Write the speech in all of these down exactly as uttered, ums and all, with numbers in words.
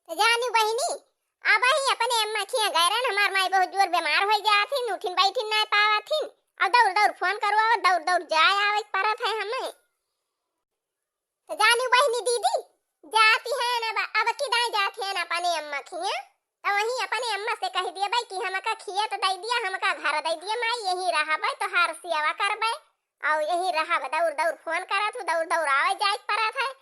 तो जानी बहिनी, अब ही अपने अम्मा खिया गए रहन, हमार माई बहुत जोर बीमार होइ जात हिन, उठिन बैठिन नाहीं पावत हिन, और दौड़ दौड़ फोन करवाओ, दौड़ दौड़ जाए आवे के परत है हमें। तो जानी बहिनी दीदी, जाती है ना, अब, अब की दाई जाती है ना अपने अम्मा खिया, तो वहीं अपने अम्मा से कहि दिया भाई कि हमका खिया तो दे दिया, हमका घर दे दिया माई, यहीं रहबे, तोहार सेवा करबे, और यहीं रहब, दौड़ दौड़ फोन करत हूँ, दौड़ दौड़ आवे जाए के परत है।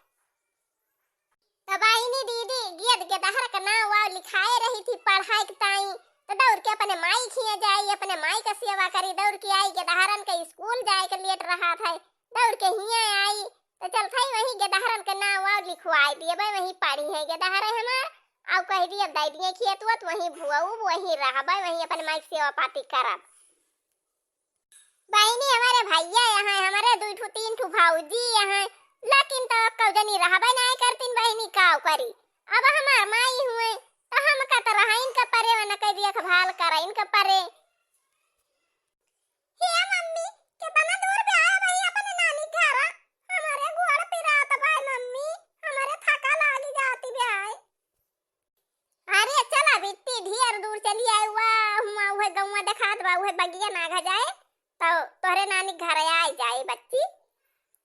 तो बहिनी दीदी, गियत गेदहर के नाव वाव लिखाए रही थी पढ़ाई के ताई, तो दौड़ के अपने माई खिया जाई, अपने माई का सेवा करी, दौड़ के आई, गेदहरन के स्कूल जाए के लेट रहत है, दौड़ के हिया आई, तो चल थाई वहीं गेदहरन के नाव वाव लिखवाए दिए, भाई वहीं पढ़ी है गेदहर है हमार, आउ कह दिए अब दे दिए खिया तू, तो वहीं भुआऊ, वहीं रहबे, वहीं अपने माई के सेवा पाती करब। बहिनी, हमारे भैया यहाँ, हमारे दुई ठो तीन ठो भौजी यहाँ, लेकिन तो कौ जनी रहबे नाहीं करतीन बहिनी, काव करी? अब हमार माई हुए, तो हमका तो रहाइन का परे, वरना कह दिया देखभाल कराइन का परे। हे मम्मी, कितना दूर पे आया भाई अपने नानी घर, हमारे गोड़ पिरात बा मम्मी, हमारे थका लागी जाती बा। अरे चला बिट्टी, ढेर दूर चली आए हुआ, हुआ उहे गौवा देखात बा, उहे बगिया नाघा जाए, तो तोहरे नानी घर आए जाए बच्ची।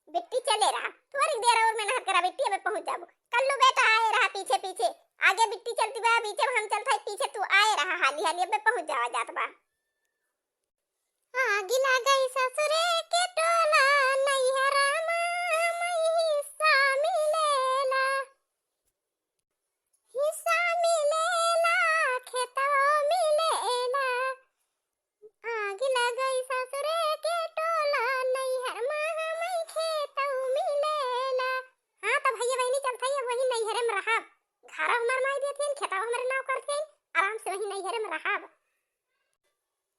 बिट्टी चले रहा, थोड़ी देर और मेहनत करा बिट्टी, अबे पहुँच जाबो। कल्लू बेटा आए रहा पीछे पीछे, आगे बिट्टी चलती बा, पीछे हम चलत है पीछे, तू आए रहा हाली हाली, अबे पहुँच जावा जात बा। आगी लागई ससुरे के टोला, नैहरा मा मई हिस्सा मिलेला, हिस्सा मिलेला, खेतवा मिलेला। आगी लगई ससुरे के टोला, नैहर मा हमई खेतऊ मिलेला। हाँ, तो भैया बहिनी चलत हई, अब वही नैहरे में रहब। घर हमार माई देथिन, खेतवा हमरे नाव करथिन, आराम से वही नैहरे में रहब।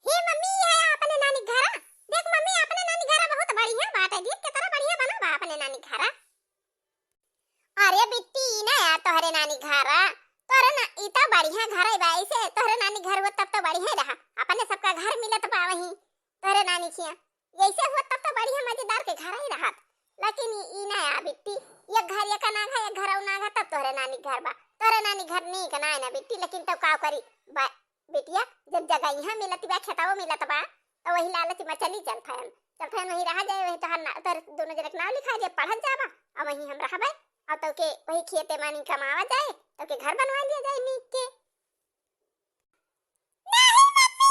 हे मम्मी, ये है अपने नानी घर। देख मम्मी, अपने नानी घर बहुत बढ़िया बाटे। देख कितना बढ़िया बना बा अपने नानी घर। अरे बिट्टी, ई ना यार तोहरे नानी घर, तोहरे ना, ई तो बढ़िया घर है बा। ऐसे तोहरे नानी घर हो तब तो बढ़िया रहा, अपने सबका घर मिलत बा वहीं तोहरे नानी खिया। ऐसे हो तब तो बढ़िया मजेदार के घर ही रहत। लेकिन ई, ई ना यार बिट्टी, एक घर एक नाघा, एक घर और नाघा, तब तोहरे नानी घर बा। तोहरे नानी घर नीक ना है ना बिट्टी, लेकिन तब का करी बा, बिटिया, जब जगह यहाँ मिलत बा, खेतवा मिलत बा, तो वही लालच में चली चलत हन, चलत हन वहीं रहा जाए, वहीं तोहर ना, तोहर दोनों जने के नाव लिखा जाए, पढ़त जाबा, और वहीं हम रहबे, और तो के वही खेते मानी कमावा जाए, तो के घर बनवा लिया जाए नीक के। नहीं मम्मी,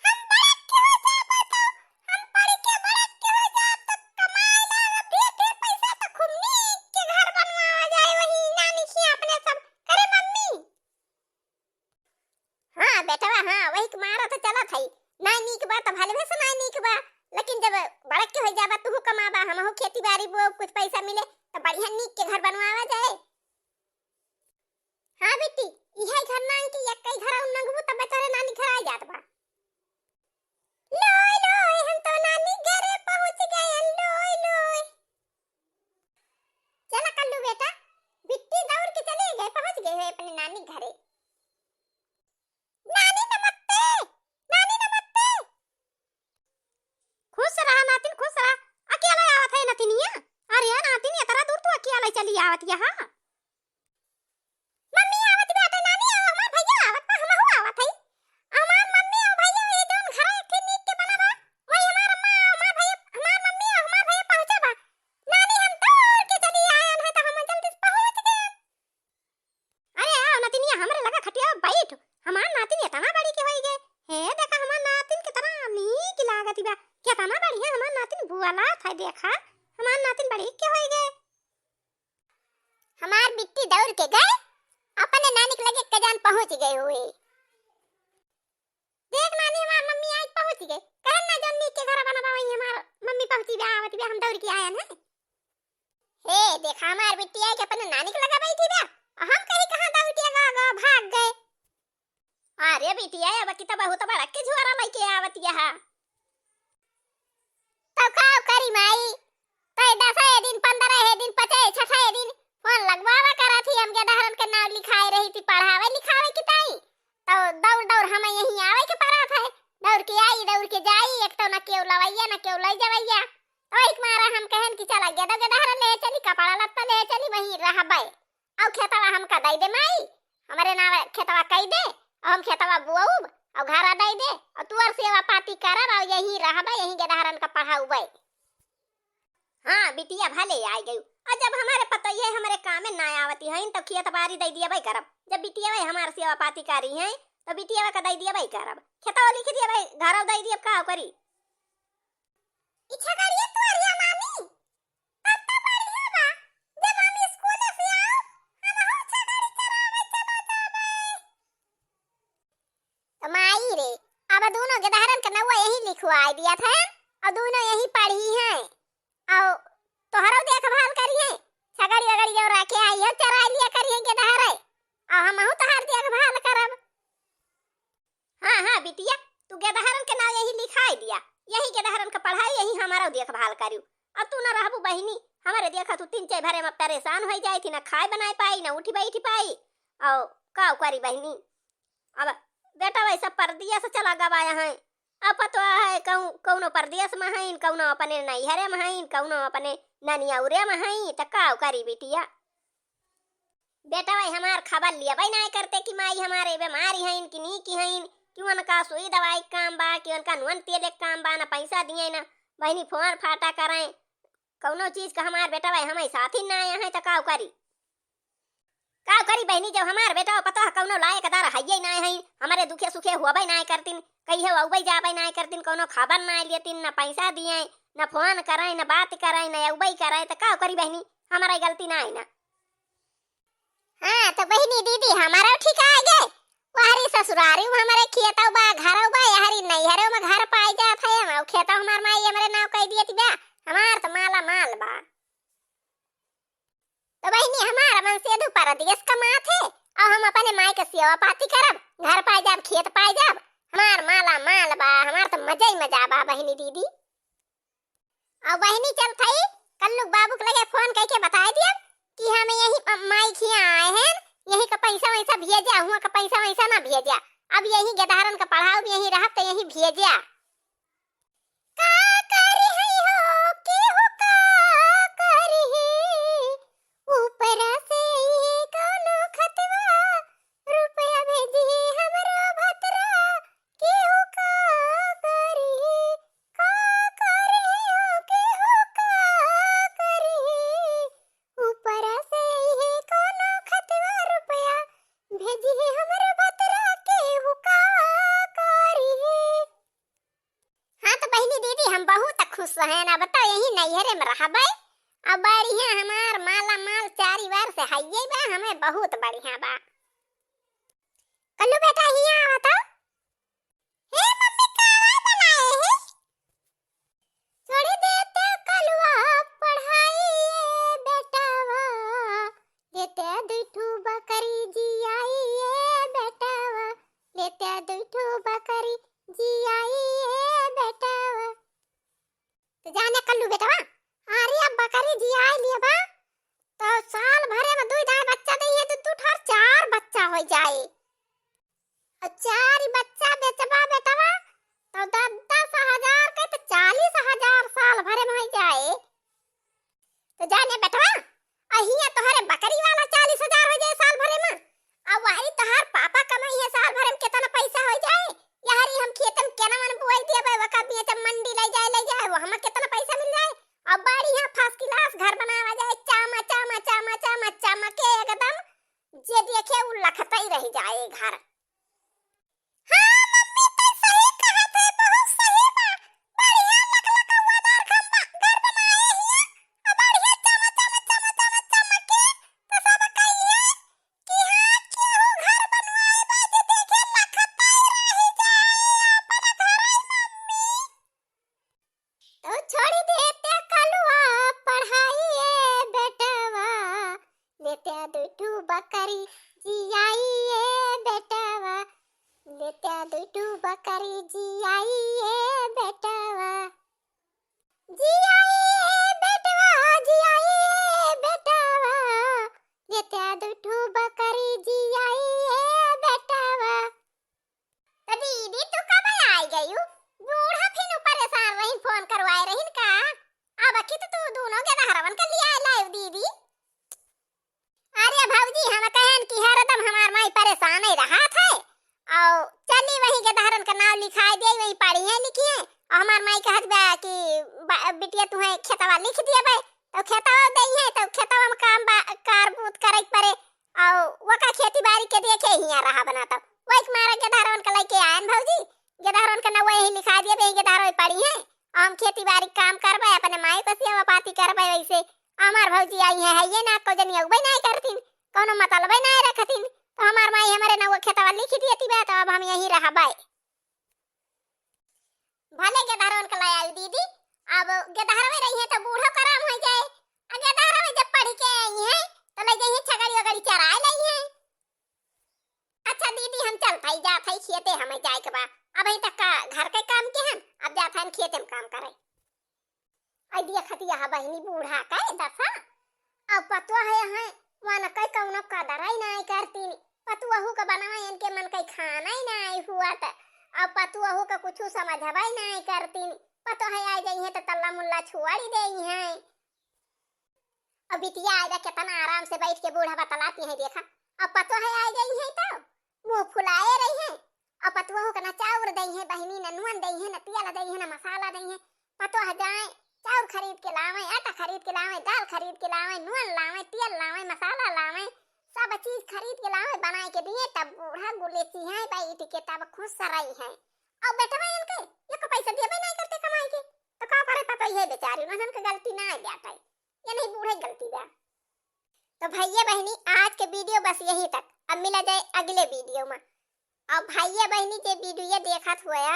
हम बड़क के हो जाबे तो, हम पढ़ के बड़क के हो जाब तो कमाए ला ढेर ढेर पैसा तो खूब नीक के घर बनवावा जाए, वही नानी खिया अपने सब करे मम्मी। हाँ बेटवा, हाँ, वही के मारा तो चलत हई। नाई नीक बा तो भले से नाई नीक बा, लेकिन जब बड़क के हो जाबा, तुहू कमाबा, हमहू खेती बाड़ी बोब, कुछ पैसा मिले, तो बढ़िया नीक के घर बनवावा जाए। हाँ बेटी, इहे घर नांग की एक कई घर और नंगबू, तब तोरे नानी घर आ जात बा। लोय, लोय, हम तो नानी घरे पहुँच गए, लोय, लोय। चला कल्लू बेटा, बिट्टी दौड़ के चले गए, पहुँच गए है अपने नानी घरे। नानी नमस्ते, नानी नमस्ते। खुश रहा नातिन, खुश रहा। अकेला आवत है नतिनिया? अरे नातिन, इतना दूर तू अकेला चली आवत यहाँ? मम्मी आवत बाटे, नानी आओ, हमार भैया आवत बा, हमहू आवत हई। हमार मम्मी और भैया ये जौन घर एक ठे नीक के बना बा, वही हमार अम्मा, हमार भैया, हमार मम्मी और हमार भैया पहुँचा बा। नानी हम दौड़ के चली आयन है तो हम जल्दी से पहुँच गए। अरे आओ नतिनिया, हमरे लगा खटिया बैठ। हमार नातिन इतना बड़ी के होई गए। हे देखा हमार नातिन कितना नीक लागत बा। कितना बढ़िया हमार नातिन बुआला था, देखा हमार नातिन बड़ी के होई गए। हमार बिट्टी दौड़ के गए, अपने नानी के लगे कजान पहुँच गए हुए। देख नानी, हमार मम्मी आज पहुँच गए। कहन ना जौन नीक के घर बनबा वही हमार मम्मी पहुँची बा, आवत बा, हम दौड़ के आयन है। हे देखा हमार बिट्टी आई के अपने नानी के लगा बैठी बा, और हम कहीं कहाँ दौड़ के गा, गा भाग गए। अरे बिटिया, अब की तो बहुत बड़ा के झोरा लेके आवत यहाँ। तो का करी माई, तो दस दिन, पन्द्रह दिन, पचे छठे दिन फोन लगवावा करा थी, हमके दहरन के नाव लिखाए रही थी पढ़ावे लिखावे की ताई, तो दौड़ दौड़ हमें यहीं आवे के पड़ा था। दौड़ के आई, दौड़ के जाई, एक तो न केहू लवैया न केहू ले जवैया। तो एक मारा हम कहन कि चला गेदो गेदहर ले चली, कपड़ा लत्ता ले चली, वहीं रहबे। और खेतवा हमका दे दे माई, हमरे नावे खेतवा कइ दे, अउ हम खेतवा बोअउब, अउ घरा दइ दे, अउ तुअर सेवा पाती करब, अउ यहीं रहबे, यहीं गेदहरन का पढ़उबे। हाँ बिटिया, भले आइ गयू। अउर जब हमरे पतोहिया हमरे कामे ना आवती हइन, तउ खेत बारी दइ दियबइ करब। जब बिटियवइ हमार सेवा पाती करिहइँ, तउ बिटियवा का दइ दियबइ करब। खेतवा लिखि दियबइ, घरउ दइ दियब, का करी? ई छगड़िया तोरिया मामी, तब तो बढ़िया बा। जब हम स्कूल से आओ, हमहू छगड़ी चरावे चला जाबे। तो माई रे, अब दूनो गेदहरन के नउवा यहीं लिखवाइ दिया था, अउ दूनो यहीं पढ़िहइँ, अउ तोहरो देखभाल करिहइँ। छगड़ी वगड़ी जो रखे आई हो, चराइ लिया करिहइँ गेदहरे, अउ हमहू तोहार देखभाल करब। हाँ, हाँ, बिटिया, तू गेदहरन के नाव यहीं लिखाइ दिया, यहीं गेदहरन के पढ़ाई, यहीं हमरो देखभाल करिउ। अब तू न रहबू बहिनी, हमरे देखा तू तीन चार भरे में परेशान होइ जाई थी, न खाए बनाए पाई, न उठी बैठी पाई, अउ का करी बहिनी? अब बेटा वैसा परदेस चला गवा है, अब पतवा है कहूँ कउनो परदेस में हइन, कउनो अपने नैहरे में हइन, कउनो अपने ननियौरे में हइन, त का करी बिटिया? बेटवइ हमार खबर लियबइ नाहीं करते कि माई हमारे बीमारी हइन कि नीकी हइन, कि उनका सुई दवाई क काम बा, कि उनका नून तेल क काम बा, न पैसा दिए, न बहिनी फोन फाटा करइँ, कउनो चीज क हमार बेटवइ हमइ साथी नाहीं अहइँ, त काउ करी? काउ करी बहिनी, जब हमार बेटवा पतोह कउनो लायकदार हइये नाहीं हइन, हमरे दुखे सुखे होबइ नाहीं करतिन, कहियो अउबइ जाबइ नाहीं करतिन, कउनो खबर नाहीं लेतिन, न पैसा दिए, न फोन करइँ, न बात करइँ, न अउबइ करइँ, त काउ करी बहिनी, हमरइ गलती नाहीं न। हाँ, त बहिनी दीदी, हमरउ ठिकाइ गए। वहरी ससुरारी में हमरे खेतउ बा, घरउ बा, यहरी नैहरउ में घर पाइ जात है, हम खेतउ हमार माई हमरे नाव कइ दियत बा, हमार त माला माल बा। त बहिनी, हमार मन सेधू परदेस कमात है, अउ हम अपने माई क सेवा पाती करब, घर पाइ जाब, खेत पाइ जाब, हमार माला माल बा, हमार त मजइ मजा बा बहिनी दीदी। अउ बहिनी चलत हई, कल्लू क बाबू क लगे फोन कइके बताइ दियब कि हम यहीं अ, माई खियाँ आए हैं, यहीं क पैसा वैसा भेजा, हुआँ क पैसा वैसा न भेजा। अब यहीं गेदहरन क पढ़ाउब, यहीं रहब त यहीं भेजा। का करी हई हो, केहू का करी है, ऊपरा से ये कउनो खतवा, रुपया भेजी हमरो भतरा, केहू का करी, का करी, केहू का करी, ऊपरा से इहे कउनो खतवा रुपया भेजी हमरो भतरा, केहू का करी। हाँ त बहिनी दीदी, हम बहुत खुस हैं, अब त यहीं नैहरे में रहबइ, अब बढ़िया हमार माला माल चारी बार से हइये बा, हमइ बहुत बढ़िया बा। कल्लू बेटा, हियाँ आवा त। हे मम्मी, कावा बनाए है? छोड़ी देते कलुआ पढ़ाई ए बेटावा, लेते दुई ठू बकरी जियाई ए बेटावा, लेते दुई ठू बकरी जियाई ए बेटावा। त जाने कल्लू बेटवा, अरे अब बकरी जियाई लियबा, त साल भरे में दुई ढाई बच्चा दइहैं, त दू ठो चार बच्चा होइ जाए। अउ चार बच्चा बेचबा बेटवा, त दस दस हजार के त चालीस हजार साल भरे में होइ जाए। त जाने बेटवा, अहिया तोहरे बकरी वाला चालीस हजार होइ जाए साल भरे में, अउ वही तोहार पापा कमइहैं साल भरे में केतना पैसा होइ जाए। यहरी हम खेत में केना मन बोआई देबे, वका बेच मंडी लइ जाए, लइ जाए, वहमा केतना पैसा मिल जाए। अउ बढ़िया first class घर बनावा जाए, चामा, चामा, चामा, चामा, चमके एकदम, जे देखे उ लखतइ रहि जाए घर। हाँ मम्मी, तै सही कहत है, बहुत सही बा। बढ़िया लकलकौआदार खम्बा घर बनाए हिया, आ बढ़िया चम चम चम चम चमके, त सब कहिए कि हाँ, केहू घर बनवाए बा, जे देखे लखतई रहि जाए अपन घरई मम्मी। तो छोड़ी देते कलुआ पढ़ाई ए बेटवा, लेते दुई ठू बकरी जियाई ए बेटवा, लेते दुई ठू बकरी जियाई ए बेटवा। जियाई ए बेटवा, जियाई ए बेटवा, लेते दुई ठू बकरी जियाई ए बेटवा। त दीदी, तू कब आई गयू? बूढ़ा फिनु परेशान रहिन, फोन करवाए रहिन का? अब की तो तू दूनो गेदहरवन का लियाए लायू दीदी। अरे भौजी, हम कहेन कि हरदम हमार माई परेशान खेती बारी के देखे हियाँ रहा बना तब। वही के मारे गेदहरवन के लइके आयन भौजी, गेदहरवन के नउवा यही लिखा दिए, बे गेदहरवे पड़ी है। हम खेती बारी काम करबे, अपने माई के सेवा पाती करबे, वैसे हमार भौजी आई है, है ये ना को जनी अउबे नाहीं करतीन, कौनो मतलबे नाहीं रखतीन, तो हमार माई हमरे नउवा खेतवा लिख दिए बा, तो अब हम यहीं रहबे। भले गेदहरवन के ले आई दीदी, अब गेदहरवे रही है तो बूढ़ो कराम हो जाए। आ गेदहरवे जब पढ़ के आई है तो ले जाइए छगड़ी वगड़ी चराए लाई है। अच्छा दीदी, हम चलत हई, जात हई खेते, हमें जाए के बा। अब ही तक का घर के काम के हन, अब जात हन खेते में काम करे। आई देखत यह बहिनी बूढ़ा के दशा। अब पतोह है, है, वन के कौनो कदर ही नाहीं करतीन। पतोहू के बनवा इनके मन के खाना ही नाहीं हुआ त। अब पतोहू के कुछ समझबे नाहीं करतीन। पतोह आ जाई है तो तल्ला मुल्ला छोड़ी देई है। अब बिटिया आएगा, कितना आराम से बैठ के बूढ़ा बतलाती है, देखा। अब पतोह आ गई है तो मुँह फुलाए रही है। अब पतोह के ना चाउर दई है बहिनी, ना नून दई है, ना तेल दई है, ना मसाला दई है। पतोह जाए, चाउर खरीद के लावे, आटा खरीद के लावे, दाल खरीद के लावे, नून लावे, तेल लावे, मसाला लावे, सब चीज खरीद के लावे, बनाए के दिए, तब बूढ़ा गुलेसी है बैठ के तब खुश रही है। अब बेटवा इनके एक पैसा देबे नाहीं करते कमाई के, तो का करे पतोह है बेचारी, उन्हन के गलती नाहीं बाटे, ये नहीं बूढ़े गलती बा। तो भैया बहिनी, आज के वीडियो बस यहीं तक, अब मिला जाए अगले वीडियो में। और भैया बहिनी जे वीडियो देखत हुआ,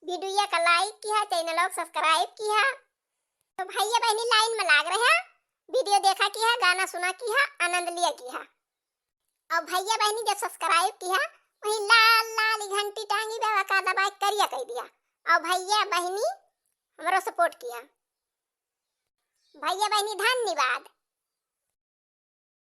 वीडियो का like किहा, चैनल को subscribe किहा। तो भैया बहिनी लाइन में लाग रहा, वीडियो देखा किहा, गाना सुना किहा, आनंद लिया किहा। और भैया बहिनी जब subscribe किहा, वही लाल लाल घंटी टांगी बा, ओका दबाए करिया कई दिया। और भैया बहिनी हमरो support किहा। भैया बहिनी धन्यवाद।